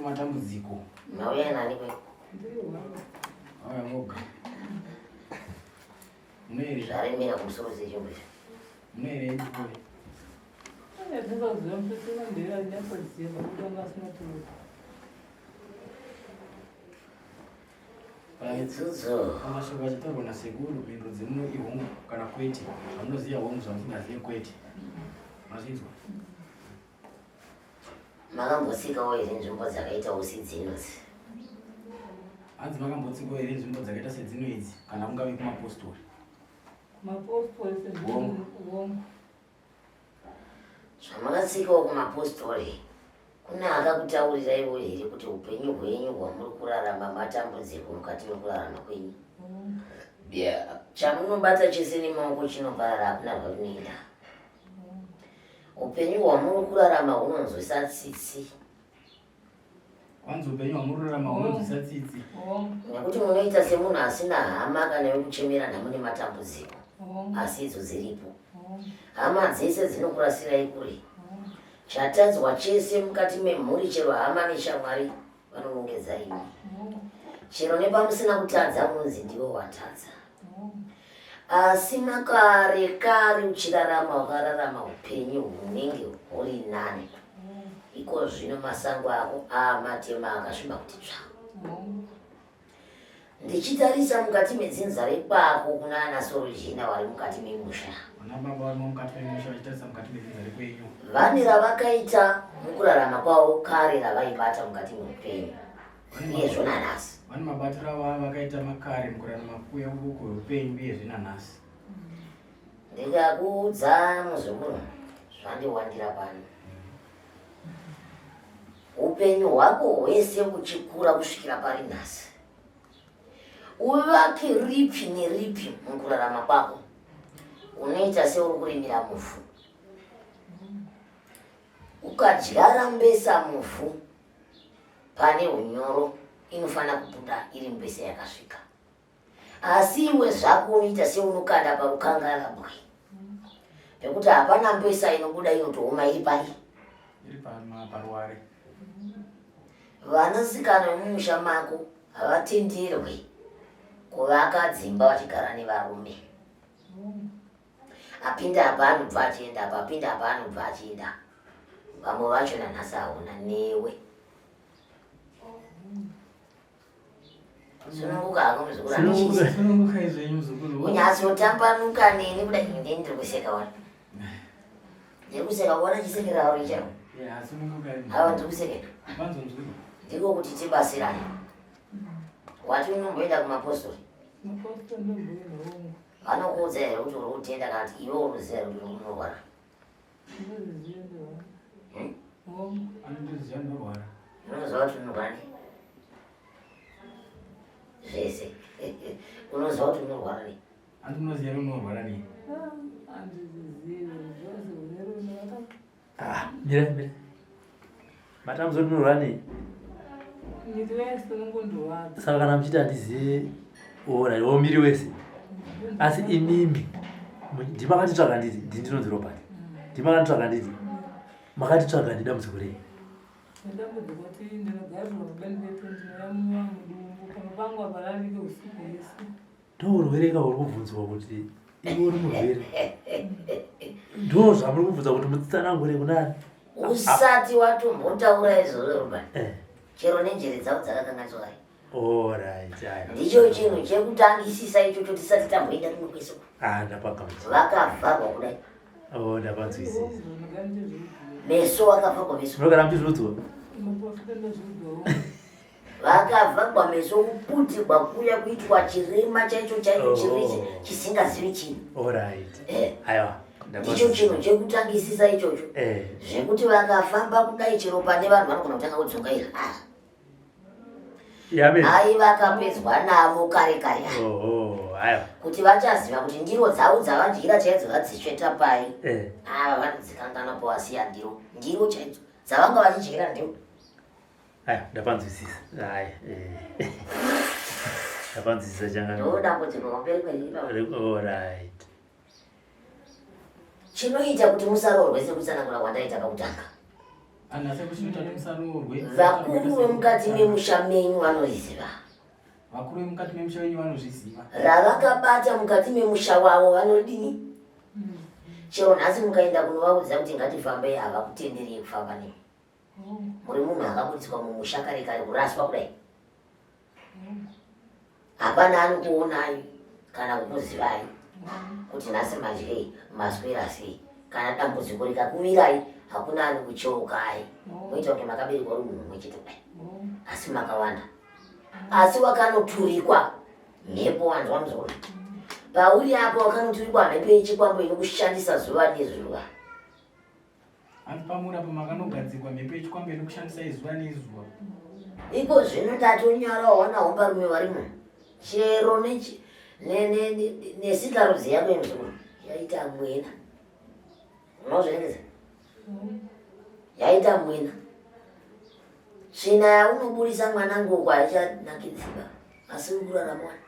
Matambudziko. Mauya nani kwe? Auya moga. Munoere. Zvaremera kumusoro sechombo icho. Munoere ndikore. Idzodzo. Pamashoko achitaurwa nasekuru mhinduro dzemuno ihongu kana kwete. Zvamunoziva hongu zvamusingazive kwete. Mazvinzwa? Makambotsikawo here nzvimbo dzakaitawo sedzinodzi? Hanzi makambotsikawo here nzvimbo dzakaita sedzino idzi kana kungave kumapostori? Mapostori Hongu. hongu. Zvamakatsikawo kumapostori kune akakutauriraiwo here kuti upenyu hwenyu hwamuri kurarama matambudziko mukati mekurarama kwenyu? Yeah. Chamunobata chese nemaoko chinoparara hakuna kwakunoenda. Upenyu hwamuri kurarama hunonzwisa tsitsi. Kwanzi upenyu hwamuri kurarama hunonzwisa tsitsi. Nekuti munoita semunhu asina hama kana yekuchemera nhamo nematambudziko, asi idzo dziripo. Hama dzese dzinokurasirai kure. Chatadzwa chese mukati memhuri chero hama neshamwari vanonongedza imi. Chero nepamusina kutadza munonzi ndiwe watadza. Asi makare kare uchirarama wakararama upenyu hunenge huri nani. Iko zvino masango ako amatema akasviba kuti tsva. Ndichitarisa mukati medzinza rekwako kuna ana Sorojena vari mukati memusha. Vana baba varimo mukati memusha vachitarisa mukati medzinza rekwenyu. Vane ravakaita mukurarama kwavo kare ravaibata mukati meupenyu. Uyezvo nanhasi. Vane mabatiro avo vakaita makare mukurarama kuya kweupenyu uyezve nanhasi. Ndikakuudza muzukuru zvandiwandira pano. Upenyu hwako hwese uchikura kusvikira pari nhasi. Uvake ripi neripi mukurarama kwako unoita seuri kurimira muvhu. Ukadyara mbesa muvhu pane unyoro inofanira kubuda iri mbesa yakasvika. Asi iwe zvako unoita seunokanda parukangarabwe pekuti hapana mbesa inobuda inotooma iri pai. Iri paruware. Vanasikana vemumusha mako havatenderwi kuvaka dzimba vachigara nevarume. Apinda apa anobva achienda apa, apinda apa anobva achienda. Vamwe vacho nanhasi hauna newe. Sununguka hako muzukuru anochisa. Sununguka izvenyu muzukuru. Unyatsotambanuka neni kudai ndini ndiri kuseka wani. Ndiri kuseka kuona chisekera uri chero. Yeah, sununguka. Hawa ndiri kusekera. Banzo muzukuru. Ndiko kuti tibatsirane. Wati unomboenda kumapostori? Mapostori ndomboenda hongu. Vanokuudza here kuti uri kutenda kana kuti iwe unoziva here kuti unorwara? Ndozviziva ndorwara. Hmm? Hongu. Anotoziva ndorwara. Unoziva kuti unorwara nei? Zvese. Unoziva kuti unorwara nei? Hanzi munoziva here unorwara nei? Handizvizivi zvose uneruno. Ah, mira mira. Matambudzo unorwara nei? Miri wese unongondorwadza. Saka kana muchiti handizivi ora iwo miri wese. Asi imimi ndimakatitsvaga nditi ndi ndinonzi Robert. Ndimakatitsvaga nditi makatitsvaga ndi dambudziko rei? Nedambudziko kuti ndinogarirwa pabani petu ndinoyamwiwa mudumbu pamwe pangu hapararike usiku hwese. Ndourwere ka uri kubvunzwa kuti iwe uri murwere. Ndo zvamuri kubvunza kuti mutsanangure kunani? Usati watombotaura izvozvo Robert. Eh. Chero nenjere dzavo dzakakanganiswa kare. Alright, ayo. Ndicho chinhu chekutangisisa ichocho tisati tamboenda kumwe kwese uko. Ah, ndapagamuchira. Vakavharwa kudai. Oh, ndapanzwisisa. Meso akavharwa meso. Munogara muchizviudzwa? Mapostori ndozviudzwa. Vakavharwa meso kuputirwa kuya kuitwa chirema chaicho chaicho Oh. chirichi chisingazivi chinhu. Alright. Eh. Aiwa. Ndicho chinhu chekutangisisa ichocho. Eh. Zvekuti vakafamba kudai chero pane vanhu vanogona kutanga kudzungaira. Ah. Yame. Ai vakapedzwa navo kare kare. Oh, aiwa. Kuti vachaziva kuti ndiro dzavo dzavadyira chaidzo vadzitsveta pai. Eh. Ava vanodzikanganwa pavasiya ndiro. Ndiro chaidzo dzavanga vachidyira ndiro. Aiwa, ndapanzwisisa. Ai. Eh. Ndapanzwisisa changa. Ndo dambudziko pamberi kweriri. Alright. Chinoita kuti musaroorwe sekutsanangura kwandaita pakutanga. Vakuru vemukati memusha menyu vanoriziva. Vakuru vemukati memusha wenyu vanozviziva. Ravakabata mukati memusha wavo vanodini? Chero nhasi mukaenda kunovaudza kuti ngatifambei havakutenderei kufamba nemi. Muri munhu akabudiswa mumusha kare kare kuraswa kudai. Hapana anokuonai kana kukuzivai kuti nhasi madyei maswera sei. Kana dambudziko rikakuvirai hakuna anokucheukai. Moita kunge makaberekwa uri munhu mumwe chete kudai. Asi makawanda. Asi wakanoturikwa mhepo wanzwa muzukuru. Pauri apo wakanoturikwa mhepo yechikwambo inokushandisa zuva nezuva. Hanzi pamuri apa makanogadzirwa mhepo yechikwambo inokushandisai zuva nezuva. Iko zvino ndatonyara waona hombarume varimo. Chero nesikarudzi yako yemuzukuru yaita mwena. Unozviendesa? Yaita mwena. Tsvina yaunoburisa mwanangu uko haichanakidziba asi uri kurarama wani.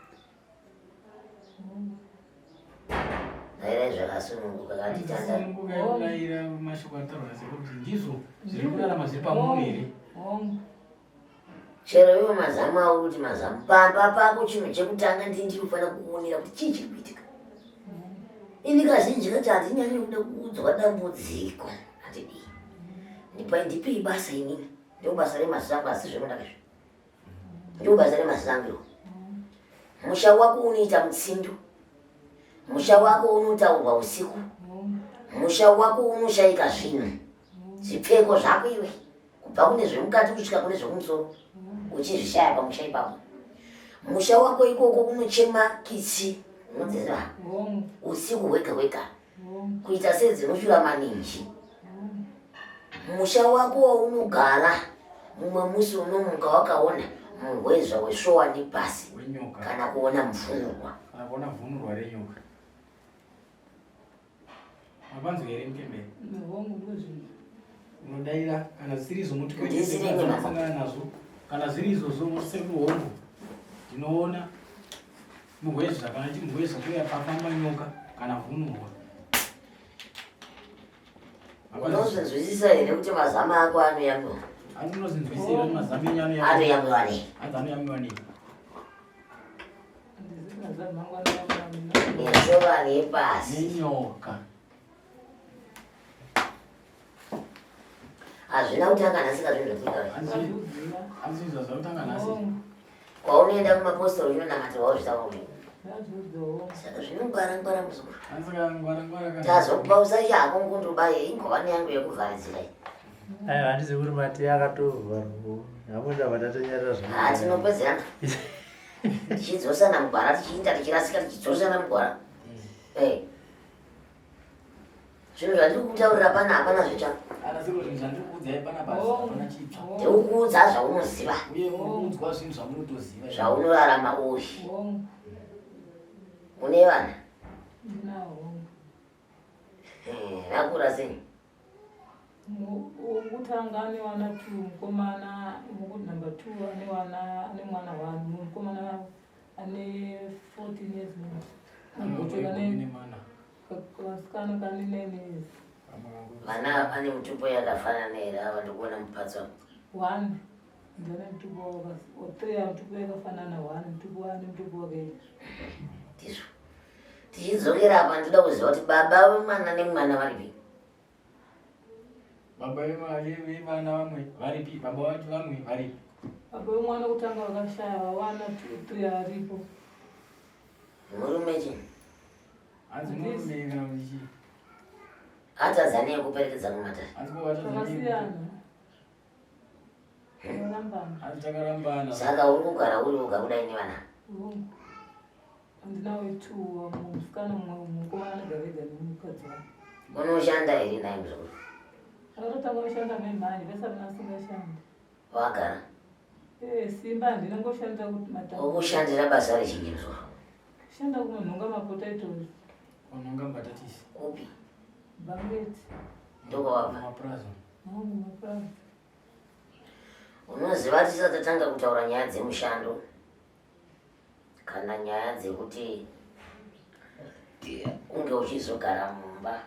Dairai zvakasununguka katitanda. Sununguka yekudayira mashoko ataurwa nasekuru kuti ndizvo zviri kurarama zviri pamuri here? Chero iwo mazamu auri kuti mazamu pamba pako chinhu chekutanga ndini ndiri kufanira kukuonera kuti chii chiri kuitika. Ini kazhinji kacho handinyanyi kuda kuudzwa dambudziko handidii. Ndipai ndipei basa inini ndiro basa remasango asi zvekunaka izvi. Ndiro basa remasango iro. Musha wako unoita mutsindo. Musha wako unotaurwa usiku. Musha wako unoshaika zvinhu. Zvipfeko zvako iwe kubva kune zvemukati kusvika kune zvekumusoro uchizvishaya pamusha ipapo. Musha wako ikoko unochema kitsi unodziziva usiku hwega hwega kuita sedzinoshura maninji. Musha wako waunogara mumwe musi unomuka wakaona muhwezva wesvowa nepasi kana kuona muvhunurwa. Kana kuona vhunurwa renyoka. Mapanzwa here mukembere? Hongu ndozvinhu. Unodaira kana zvisiri izvo muti Ndisiri imwe mama. sangana nazvo. Kana zviri izvozvo musekuru hongu. Ndinoona muhwezva kana chiri muhwezva kuya pafamba nyoka kana vhunurwa. Unozvinzwisisa here kuti mazama ako anoyamwiwa? Hanzi unozvinzwisisa here kuti mazama enyu anoyamwiwa? Anoyamwiwa nei? Hanzi anoyamwiwa nei? Nesvova nepasi. Nenyoka. Hazvina kutanga nhasi ka zvinhu zvatinoita. Hanzi zvinhu zvazvatanga nhasi. Kwaunoenda kumapostori unonamatirwa wozvitaura uyu. Saka zvinongwara ngwara muzukuru. Hanzi kangwara ngwara kana. Tazokupa usatya hako ngunduba iyi ingowani yangu yekuvharidzira iyi. Aiwa handizi kuti mati akatovharwa. Hamuna vatatonyarira zvakanaka. Ha tinopedzerana. Tichidzosana mugwara tichiinda tichirasika tichidzosana mugwara. Eh. Zvinhu zvandiri kutaurira pana hapana zvitsva. Ana sekuru zvinhu zvandiri kuudzai panapa hapana chitsva. Ndiri kukuudza zvaunoziva. Uye muri kuudzwa zvinhu zvamunotoziva. Zvaunorarama uri. Une vana? Eh, vakura sei? Wokutanga ane vana two mukomana number two ane vana ane mwana one mukomana ane 14 years kasikana kane 9 years. Vana ava pane mutupo yakafanana here ava ndikuona mupatso One ndiane mutupo three mutupo yakafanana one mutupo ane mutupo wake. Ndizvo. Tichidzokera apa ndinoda kuziva kuti baba vemwana nemwana varipi? Baba vevana vamwe varipi? Baba vacho vamwe varipi? Baba vemwana kutanga vakashaya vawana 2 3 aripo. Murume chii? Hanzi murume kana kuti chii? Atadza nei kuperekedza kumatare? Hanzi ko vatadza nei? Takasiyana. Takarambana. Hanzi takarambana. Saka uri kugara uri woga kudai nevana? Handina wetu musikana mumwe mukomana anogara ega nemukadzi wake. Unoshanda here nhai muzukuru? Akatotanga kushanda memhanje pese apana asingashandi. Wagara? Eh, simba handina ngoshandira kuti matamba. Ukushandira basa rechinyi muzukuru? Kushanda kunonhonga mapotatoes. Kunhonga mbatatisi. Kupi? Bangeti. Ndokwawabva? Mapurazi. Hongu mapurazi. Unoziva tisati tatanga kutaura nyaya dzemushando kana nyaya dzekuti unge uchizogara mumba.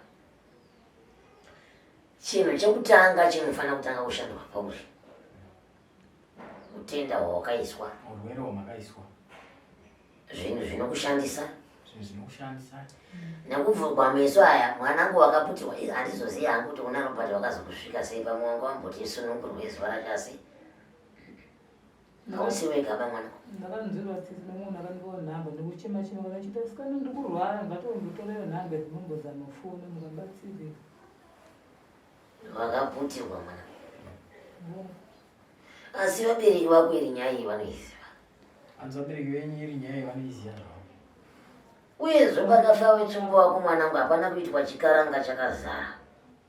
Chinhu chekutanga chinofanira kutanga kushandwa pauri utenda hwawakaiswa, Urwere hwamakaiswa. Zvinhu zvinokushandisa, Zvinhu zvinokushandisa. Nekuvhurwa meso aya, mwanangu wakaputirwa. Handizozivi hangu kuti una Robert wakazokusvika sei, pamwe wanga wamboti sunungurwe zuva racho, asi hausi wega pamwanangu. Ndakanzwirwa tsitsi nomunhu akandipawo nhamba ndikuchema chema kana chita sikana ndikurwara ngatombotoreyo nhamba dzinombozama foni mukabatsirika. Wakaputirwa mwana, asi vabereki vako iri nyaya iyi vanoiziva? Hanzi vabereki venyu iri nyaya iyi vanoiziva zvavo? Uyezve pakafa wetsvimbo wako mwanangu, hapana kuitwa chikaranga chakazara.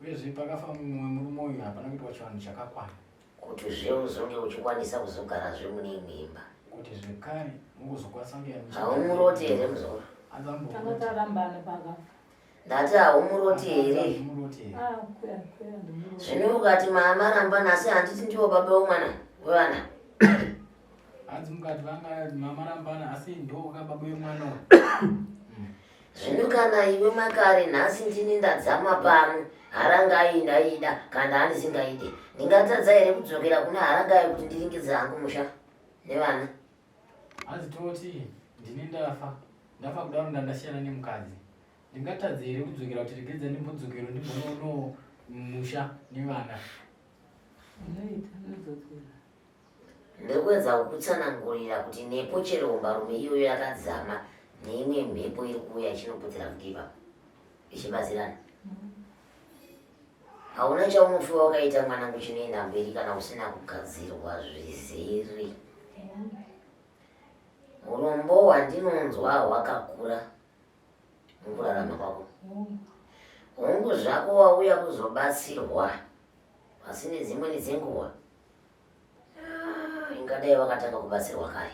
Uyezve pakafa mumwe murume uyu hapana kuitwa chivanhu chakakwana. Kuti zve uzonge uchikwanisa kuzogarazve mune imwe imba. Kuti zvekare mugozokwanisa kunge. Haumuroti here muzoro? Hanzi Tanga tarambana pakafa. Ndati haumuroti here? Muroti here? Ah, kuya kuya ndimuroti. Zvino ukati mama rambana, asi handiti ndiwo baba womwana wevana? Hanzi mukati vanga mama rambana, asi ndoka baba wemwana uyu. Zvino kana iwe makare nhasi ndini ndadzama pano, harangai ndaida kana handisingaide, ndingatadza here kudzokera kuna harangai kuti ndiringidze hangu musha nevana? Hanzi toti ndini ndafa, ndafa kudaro, ndandasiyana nemukadzi, ndingatadze here kudzokera kuti regedza ndimbodzokero ndimbonoonawo musha nevana? Unoita unodzokera. Ndiri kuedza kukutsanangurira kuti nepo chero hombarume iyoyo yakadzama, neimwe mhepo iri kuuya ichinoputsira futi ipapo ichibatsirana. Hauna chaunofiwa wakaita mwanangu chinoenda mberi kana usina kugadzirwa zvizere. Urombo hwandinonzwa hwakakura mukurarama kwako. Hongu zvako wauya kuzobatsirwa, asi nedzimweni dzenguva, ah, ingadai wakatanga kubatsirwa kare.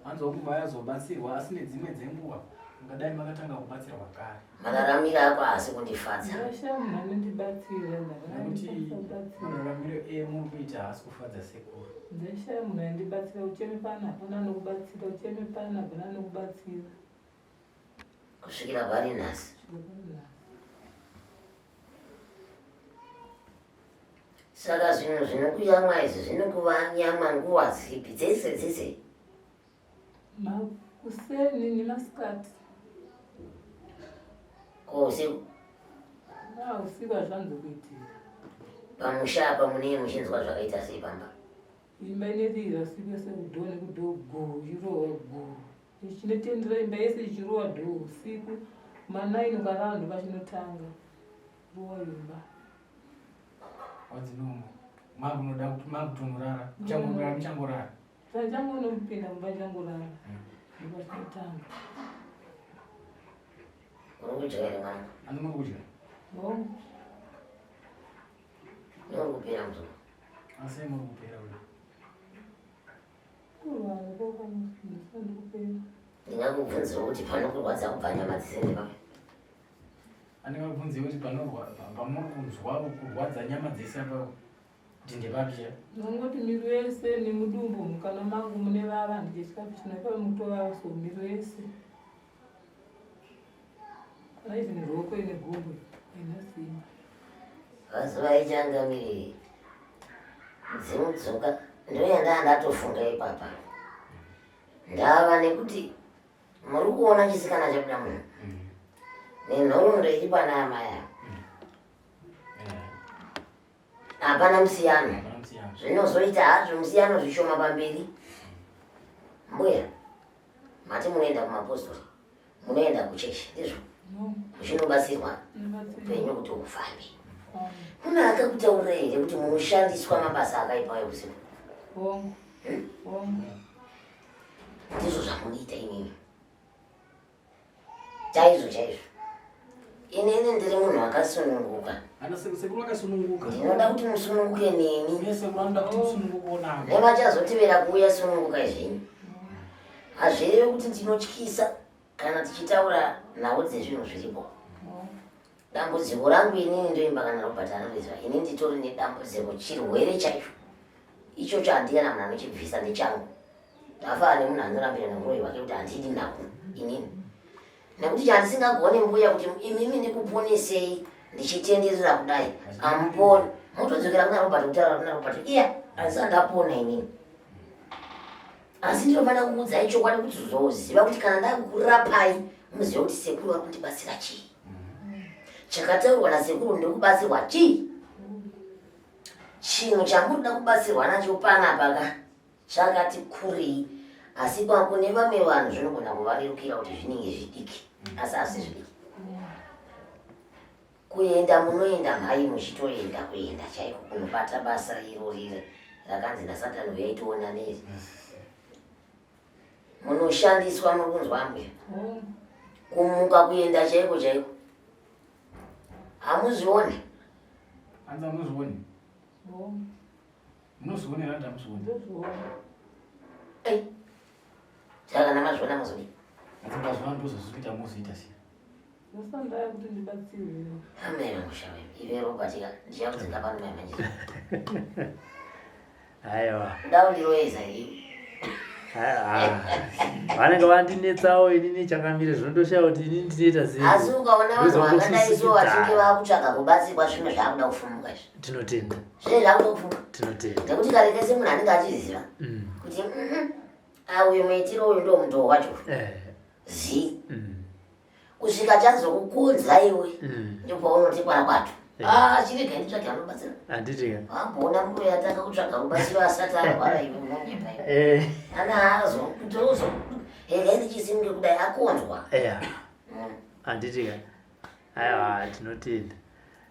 Hanzi wakumba yazobatsirwa, asi nedzimwe dzenguva ungadai makatanga kubatsirwa kare. Mararamiro ako haasi kundifadza. Ndashaya munhu anondibatsira. Nekuti Ndakabatsira. mararamiro emuri kuita haasi kufadza sekuru. Ndashaya munhu anondibatsira. Ucheme pano hapana anokubatsira, ucheme pano hapana anokubatsira. Kusvikira pari nhasi. Kusvika pari nhasi. Saka zvinhu zvinokuyamwa izvi zvinokuvanyama nguva dzipi dzese dzese? Makuseni nemasikati. Ko usiku? Ah, usiku hazvanzi kuitika. Pamusha apa munenge muchinzwa zvakaita sei pamba? Imba inerira siku yese, kudhoo nekudhoo, gu ichirohwa gu, chinotendera imba yese ichirohwa dhoo usiku ma9 ukarara ndopachinotanga rohwa imba. Wadzinomwe makunoda kuti makutonorara, muchangorara, muchangorara. Changonopinda mumba changorara ndopachinotanga. Uri kudya here mwana? Hanzi muri kudya? Hongu. Neuri kupera muzoro? Asi muri kupera uyu? Kurwara kwakandisandi kupera. Ndingakubvunzira kuti panokurwadza kubva nyama dzese ndepapi? Andingakubvunzei kuti pamuri kunzwa kurwadza nyama dzese apa kuti ndepapi cha? Nongoti miro yese nemudumbu mukana mangu mune vava, ndidye chikafu chinopa mutovava, so miro yese kana even ruoko ine gumbo haina simba. Mazuva echangamire dzimudzoka ndoyandaa ndatofunga ipapa ndava nekuti muri kuona chisikana chabuda munhu nenhoroondo iri pana amai ava, hapana musiyano. Hapana musiyano. Zvinozoita hazvo musiyano zvishoma pamberi. Mbuya, mati munoenda kumapostori, munoenda kuchechi, ndizvo? No. Muchinobatsirwa Ndibatsirwa. upenyu kuti ufambe. Kune akakutaurira here kuti munoshandiswa mabasa akaipa eusiku? Hongu, hongu. Ndizvo zvamunoita imimi chaizvo chaizvo. Inini ndiri munhu akasununguka. Ana sekuru akasununguka. Ndinoda kuti musununguke neni. Uye sekuru anoda kuti musunungukewo navo. Nevachazotevera kuuya, sununguka zvenyu. Hazvirevi kuti ndinotyisa kana tichitaura nhau dzezvinhu zviripo. Dambudziko rangu inini, ndoimba kana Robert anorizva, ini nditori nedambudziko, chirwere chaicho ichocho handina munhu anochibvisa, ndechangu. Ndafana nemunhu anorambira neuroyi hwake kuti handidi nhau inini, nekuti chandisingagone mbuya kuti imimi ndikuponesei. Ndichitenderera kudai amuponi, motodzokera kuna Robert kutaura kuna Robert, iya asi andapona inini, asi ndinofanira kukuudzai chokwadi kuti uzoziva kuti kana ndakukurapai muzive kuti sekuru vari kundibatsira chii. Chakataurwa nasekuru ndikubatsirwa chii? Chinhu chamuri kuda kubatsirwa nacho panapa ka chakati kurei, asi kune vamwe vanhu zvinogona kuvarerukira kuti zvinenge zvidiki, asi asi zvidiki. Kuenda munoenda mhai, muchitoenda kuenda chaiko kunobata basa iro riri rakanzi nasatani uyaitoona neri munoshandiswa. Muri kunzwa mbuya? Kumuka kuenda chaiko chaiko hamuzvioni. Hanzi hamuzvioni, munozvionera ndi hamuzvioni? Ndozviona. Ei, saka kana mazviona muzodii? Hanzi mukazviona ndozvazvikuita, mozoita sei? Ndosandaya kuti ndibatsirwe. Amai vangu, ive Robert ka, ndichakudzinga pano mai manje. Aiwa. Ndau ndiroeza ii. Vanenge vandinetsawo inini changamire, zvinondoshaya kuti inini ndinoita sei. Asi ukaona vanhu vakadai so vachinge vakutsvaga kubatsirwa, zvimwe zvaakuda kufumuka izvi. Tinotenda. Zvinenge zvakuda kufumuka. Tinotenda. Nekuti kare kese munhu anenge achiziva kuti auyu muitiro uyu ndo mutoo wacho zii kusvika chazokukunza iwe, ndipo kwarakwatu. Ah, chirega nditsvage anobatsira. Handiti ka? Wamboona mbuya atanga kutsvaga rubatsiro asati arwara? Iwe unonyepa iwe. Ana azokutozo regai ndichisimuke kudai akonzwa. Eya. Handiti ka? Aiwa, tinotenda.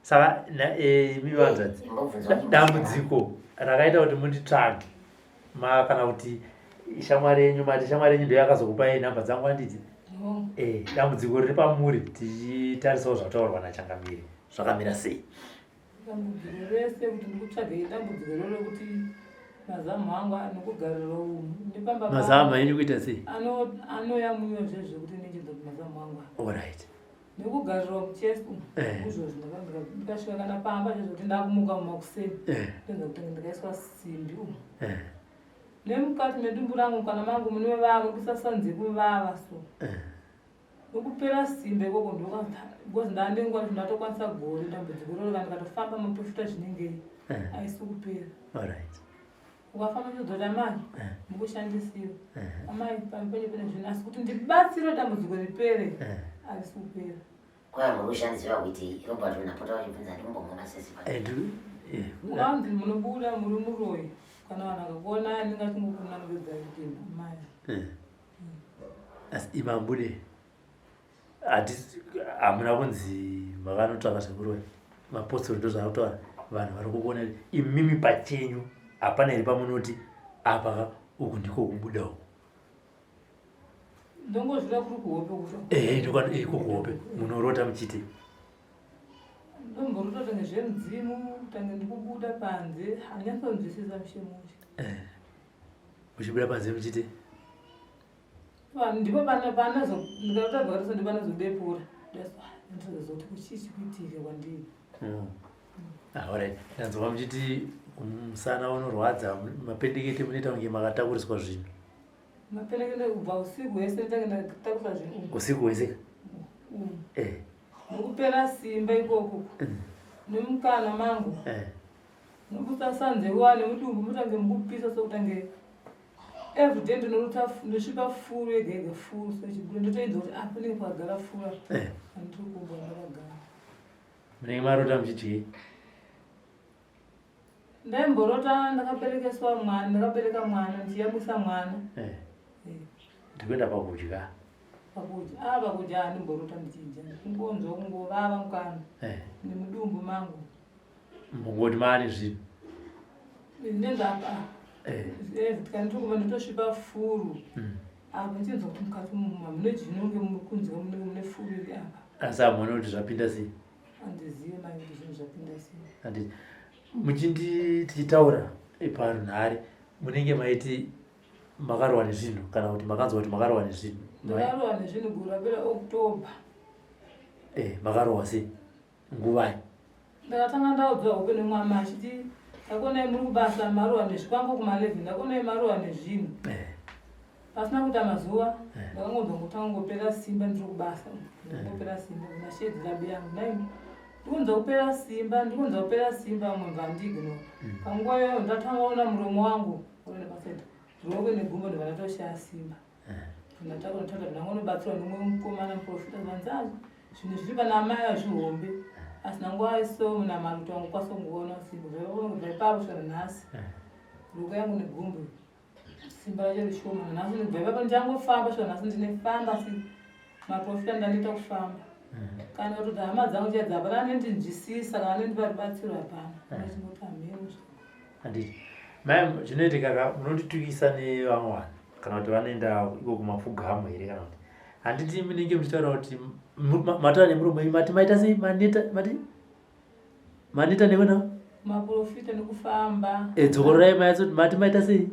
Saka imi vanzvadzi, Imbobvunzwa. Dambudziko rakaita kuti munditsvage ma kana kuti shamwari yenyu, mati shamwari yenyu ndo yakazokupai nhamba dzangu, handiti? Dambudziko riri pamuri, tichitarisawo zvataurwa nachangamire, zvakamira sei? Dambudziko rese kuti ndikutsvagei, dambudziko roro rekuti mazamu angu anokugarira umu nepamba. Mazamu enyu kuita sei? Anoyamwiwa zvezvekuti nechinza kuti mazamu angu aya. Alright. Nekugarirwa muchest umu. Izvozvo ndikasvika kana pamba zvezvekuti ndakumuka mumakuseni, ndoenza kuti ndikaiswa simbi umu. Nemukati medumbu rangu kana mangu mune vava, kusasanze kuvava so. Nokupera simba ikoko because ndanengwa kuti ndatokwanisa gore dambudziko iroro, kana ndikatofamba maprofita zvinenge aisi kupera. Ukafamba chidzota mai mukushandisiwa amai pampenyu pene zvinhu, asi kuti ndibatsire dambudziko ripere harisi kupera. Kwaya muri kushandisiwa kuitei, Robert? Unapota uchibvunza, ndikumbomona sesi pa. Ukanzi munobuda muri muroyi, kana vanhu vakakuona anenge achingokunangidza kuti amai. Asi imambude hatisi, hamuna kunzi makanotsvaka zvekuroya, mapostori ndo zvakutaura vanhu vari kukuona. Imimi pachenyu hapana here pamunoti apa ka, uku ndiko kubuda uku? Ndongozvida kuri kuhope kuto. Ehe, iko kuhope munorota muchiti? Ndomborota tange zvemudzimu, tange ndikubuda panze, handinyatsonzwisisa mushemushe. Muchibuda panze muchiti? Ndipo panazo ndikatabva katoso, ndipo panozobepura ndozoti kuchii chikuitika kwandiri. Alright, ndanzwa muchiti musana unorwadza, mapendekete munoita kunge makatakuriswa zvinhu. Mapendekete kubva usiku hwese ndinenge ndatakuriswa zvinhu. Usiku hwese? Nokupera simba ikoko nemukana mangu. Nokusasanze kuva nemudumbu mutange mukupisa, sokutange everyday ndinorota ndosvipa furu yega yega, furu so chibuda, ndotoinzwa kuti apa panenge pakagara furu apa. Handiri kumbwa ndakagara. Munenge marota muchidyei? Ndaimborota ndakaberekeswa mwana, ndakabereka mwana, ndichiyamwisa mwana. Ndikuenda pakudya. Pakudya, ah, pakudya handimborota ndichidya, kungonzwa kungovava mukana nemudumbu mangu. Mungoti maane zvinhu. Ndenzapa tikandirikuva ndotosvipa furu apa, ndichinzwa kuti mukati umu hamune zvinonge muri kunzwa, munenge mune furu iri apa. Asi hamuoni kuti zvapinda sei? Handizivi mai kuti zvinhu zvapinda sei. Handiti muchindi tichitaura parunhare munenge maiti makarwa nezvinhu, kana kuti makanzwa kuti makarwa nezvinhu? Ndakarwa nezvinhu gore rapera October. Makarohwa sei, nguvai? Ndakatanga ndaudzwa hope nemwama achiti ndakuonai muri kubasa marohwa nezvikwango kuma11, ndakuonai marohwa nezvinhu. Pasina kuita mazuva ndakangonzwa kutanga ngopera simba ndiri kubasa, ndangopera simba ndashedzera biyangu nai. Ndikunzwa kupera simba, ndikunzwa kupera simba mwe vandiignore. Panguva iyoyo ndatanga kuona muromo wangu uri nepaside. Ruoko negumbo ndibva ndatoshaya simba. Ndatanga kutanga ndangonobatsirwa nemumwe mukomana muprofita zvanzi ah zvinhu zviri pana amai azvihombe asi nanguva so munamato kuti wangokwanisa kungoona simba zvakubva ipapo kusvika nhasi ruoko yangu negumbo simba racho rishoma nhasi ndibva ipapo ndichangofamba kusvika nhasi ndinefamba asi maprofita ndandiita kufamba kana kutoti hama dzangu chaidzo hapana anondinzwisisa kana anondipa rubatsiro hapana ndachingoti hameno. Handiti mai zvinoitika ka munonditukisa nevamwe vanhu kana kuti vanoenda iko kumapfugamo here kana kuti handiti munenge muchitaura kuti mataura nemuromo wenyu mati maita sei maneta mati maneta nekuona maprofita nekufamba eh, dzokororai mayatso mati maita sei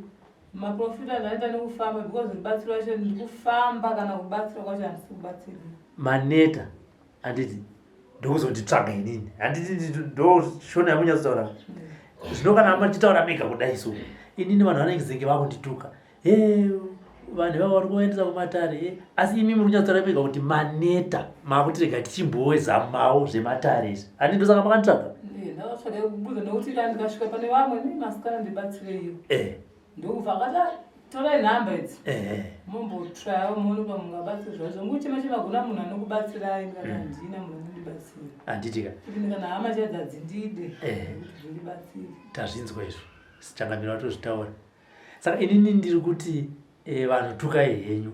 maprofita ndaita nekufamba because rubatsiro wacho ndikufamba kana kubatsira kwacho handisi kubatsirwa maneta handiti ndokuzonditsvaga inini handiti ndoshona yamunyatsotaura zvino kana machitaura mega kudai so inini vanhu vanenge zenge vakundituka he vanhu ivavo vari kuvaendesa kumatare he asi imi muri kunyatsotaura mega kuti maneta makuti rega tichimbowezamawo zvematare izvi handi ndosaka makanditsvaga ndakatsvaga kubuda nekuti kana ndikasvika pane vamwe nemasikana ndibatsireiwo eh. Ndokubva akati ah, torai nhamba idzi eh. mombotryawo muone pa mungabatsira zvacho nguchema chema kuna munhu anokubatsirai ndikati mm. handina munhu anondibatsira handitika even kana hama chaidzo hadzindide eh. dzindibatsire tazvinzwa izvo sichangamira watozvitaura saka inini ndiri kuti eh, vanhu tukai henyu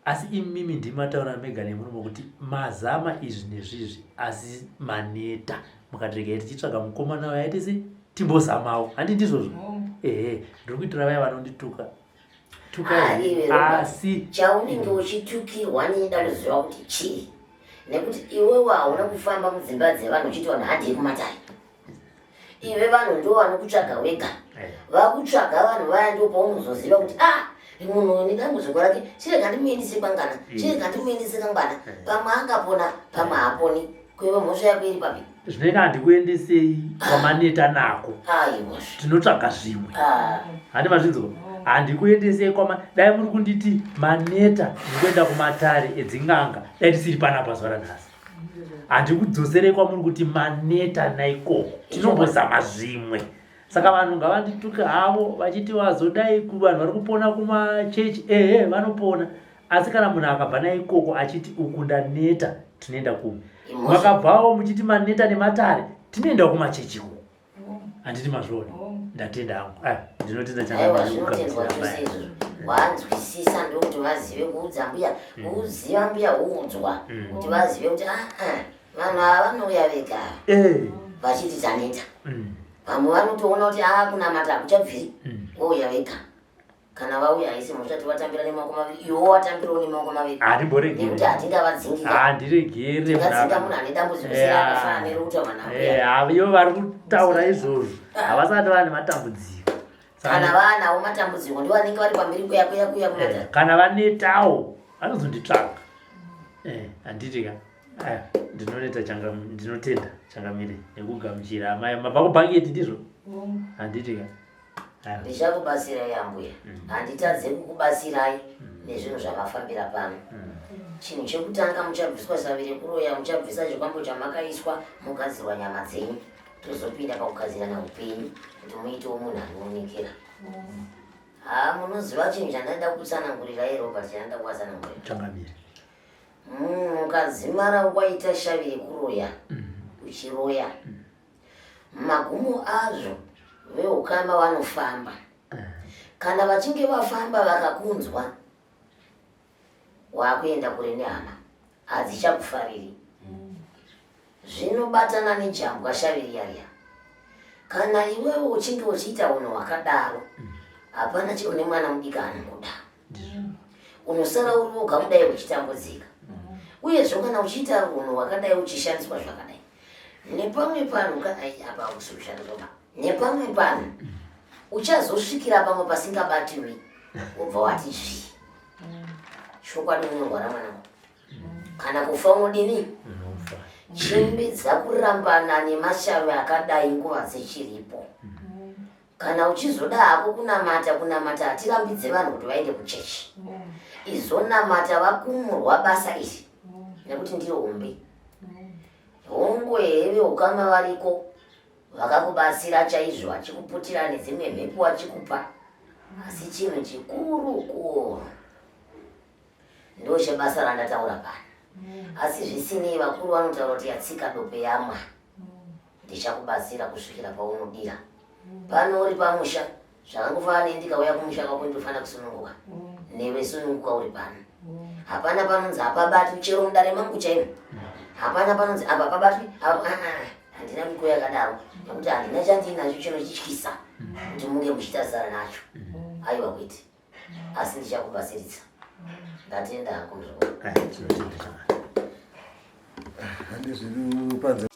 Asi imimi ndimi mataura mega nemurume kuti mazama izvi nezvizvi asi maneta mukati regai tichitsvaga mukomana uyo aite sei timbozamawo handi ndizvozvo ehe ndiri kuitira vaya vanondituka tukai ah, asi chaunenge uchitukirwa nida kuziva kuti chii nekuti iwewe hauna kufamba mudzimba dzevanhu uchiti vanhu handei kumatare iwe vanhu ndo vanokutsvaga wega eh. vakutsvaga vanhu vaya ndo paunozoziva kuti ah munhu uyu nedambudziko rake chirega ndimuendise kwangana mm. chirega ndimuendise kangwana eh. pamwe angapona pamwe haaponi kuiwe mhosva yako iri papi zvinoita handikuendesei kwamaneta nako tinotsvaga zvimwe ah. handi mazvinzwa handikuendesei kwama dai muri kunditi maneta ndikuenda kumatare edzin'anga dai tisiri panapa zuva ranhasi handikudzoserei kwamuri kuti maneta naikoko tinombozama zvimwe saka vanhu ngavandituke havo vachiti vazodai kuvanhu vari kupona kumachechi ehe vanopona asi kana munhu akabva naikoko achiti uku ndaneta tinoenda kumwe makabvawo muchiti maneta nematare tinoenda kumachechi uku handiti mazviona ndatenda hangu ah, ndinotenda aiwa zvinotendwa chose izvozvo wanzwisisa ndokuti vazive kuudza mbuya mm. kuuziva mbuya huudzwa mm. kuti vazive kuti aa ah, ah, vanhu ava vanouya vega eh. vachiti taneta mm. vamwe vanotoona kuti aa kunamata hakuchabviri vouya vega Kana vauya haisi mhosva tovatambira nemaoko maviri iwe watambirawo nemaoko maviri handiboregere nekuti hatingavadzingika handiregere tingadzinga munhu ane dambudziko sera akafanana nerekuti mwana mbuya ivo vari kutaura izvozvo ah. havasati vane matambudziko kana vanawo matambudziko ndivo vanenge vari pamberi kuya kuya kuya kumata eh, kana vanetawo vanozonditsvaga eh, handiti ka eh, ndinoneta changa ndinotenda changamire nekugamuchira amai mabva kubhangeti ndizvo handiti ka Ndichakubatsirai ambuya, mm. handitadze kukubatsirai mm. nezvinhu zvamafambira pano. Mm. Chinhu chekutanga muchabviswa savi rekuroya, muchabvisa chikwambo chamakaiswa, mogadzirwa nyama dzenyu, tozopinda pakugadzirana upenyu kuti muitewo munhu anoonekera. Haa, munoziva chinhu chandada kutsanangurirai Robert, chandada kuvatsanangurira. Changamire. Mukadzimara waita shavi rekuroya, uchiroya. Magumo azvo veukama vanofamba. Kana vachinge vafamba vakakunzwa wakuenda kure nehama hadzichakufariri. Zvinobatana nejambwa shavi riya riya. Kana iwewe uchinge uchiita unhu hwakadaro hapana chero nemwana mudiki anokuda. Unosara uri woga kudai uchitambudzika. Uyezve kana uchiita unhu hwakadai uchishandiswa zvakadai nepamwe panhu ka ai apa hausi kushandiswa ba nepamwe panhu uchazosvikira pamwe pasingabatiwi wobva wati zvi chokwadi unorwara mwanangu kana kufa unodini chimbidza kurambana nemashavi akadai nguva dzichiripo Kana uchizoda hako kunamata, kunamata hatirambidze vanhu kuti vaende kuchechi. Izonamata vakumurwa basa iri nekuti ndiro hombe. Hongu ehe veukama variko vakakubatsira chaizvo vachikuputira nedzimwe mhepo vachikupa asi chinhu chikuru kuru ndochebasa randataura pano asi zvisinei vakuru vanotaura kuti yatsika dope yamwa ndichakubatsira kusvikira paunodira pano uri pamusha zvakangofanana neni ndikauya kumusha kwako ndinofanira kusununguka newe sununguka uri pano hapana panonzi hapabatwi chero mudare mangu chaimo hapana panonzi apa pabatwi apa ah, ah, handina miko yakadaro nekuti handina chandiinacho chinochityisa kuti munge muchitarisana nacho aiwa kwete asi ndichakubatsiridza ndatenda hako Tinotenda. Hande zvedu panze.